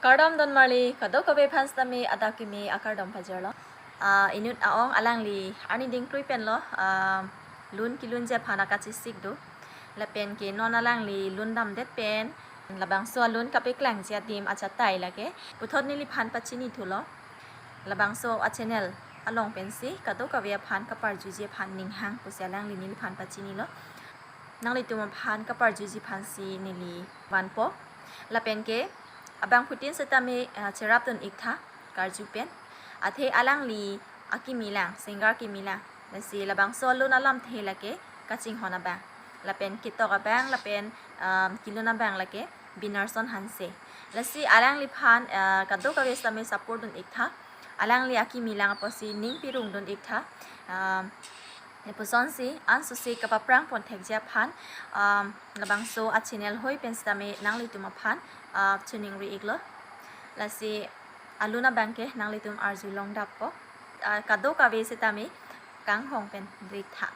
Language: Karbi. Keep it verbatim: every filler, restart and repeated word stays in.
Kardom don marli, kadokave aphan sitame adap kimi akardom pajirlo. Ah, inut aong alangli arni dingkrui penlo, ah, lun kilunji aphan akachesik do. Lapen ke non alangli lun damdet pen, labangso alun kapeklangji adim achatai lake puthot neliphan pachinithulo. Labangso a-channel along pensi kadokave aphan kaparjuji aphan ninghang pusi alangli neliphan pachinilo. Nanglitum aphan kaparjuji aphansi neli vanpo. Lapen ke abangphutin sitame, ah, cherapdun iktha karju pen. Athe alangli akimi lang, singer kimi lang. Lasi labangso alun alamthe lake kachinghon abang. Lapen ketok abang, lapen, um, kelun abang lake Binarson Hanse. Lasi alangliphan, ah, kadokave sitame support dun iktha. Alangli akimi lang apotsi ning pirung dun iktha. Um, lapusonsi ansose kapaphrang pon thekji aphan, um, labangso a-channel hoi pen sitame nanglitum aphan, ah, choningri iklo. Lasi alun abang ke nanglitum arjulong dappo. Ah, kadokave sitame kanghong pen ritha.